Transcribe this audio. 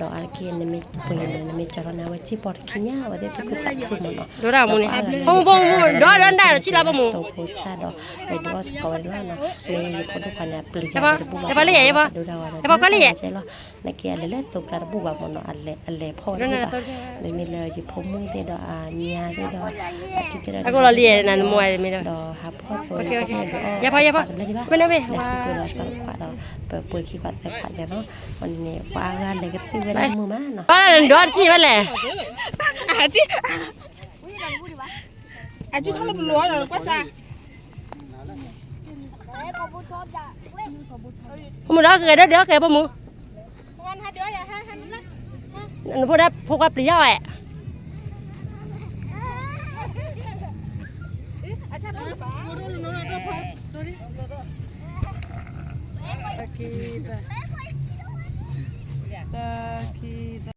ດອກອາເກນເນເມ ເປີເນເມຈອລະນາວະຈິປອດຄີຍາວະເດຕຸກຕະຄືມອນເນາະ ໂດດາມູນີ້ ໂອ້ໂຫ ໂດດາດາຊິລາບະມູ ໂຕໂພຊາດອກ ເລໂດສະກອເລລານະ ເລໂຄດຸຄະນະປຣິຍາ ເລໂດດາວະ ເລໂຄເລ ນະເກເລເລໂຕກະລະບຸບາໝົດເນາະ ອັນແລ ອັນແລພໍ່ເນາະ ເມເມເລຍໂພມູເດດອາຍາເດດອາທິເດດອາ ອາໂກລາເລຍນະມວຍເມເດດອ ໂອເຄ ໂອເຄ ຢ່າພໍ ຢ່າພໍ ເປັນໄດ້ເວ ເປີດຄີກວ່າແຕ່ຂວາເນາະ ວັນນີ້ຄວາມງາມເລີຍກະຕື່ເວລາມື້ມາເນາະ ກໍດອດຈີ້ມາແຫຼະ ອາຈີ ອາຈີ ເຂົາລົມຫຼວງແລ້ວກວ່າຊະ ພວກມຶງເດີ ເດີ ເດີ ພວກນັ້ນ ພວກນັ້ນ ພວກວ່າປຣີເຈົ້າແອະ ຕະຄີຕະຄີຕະ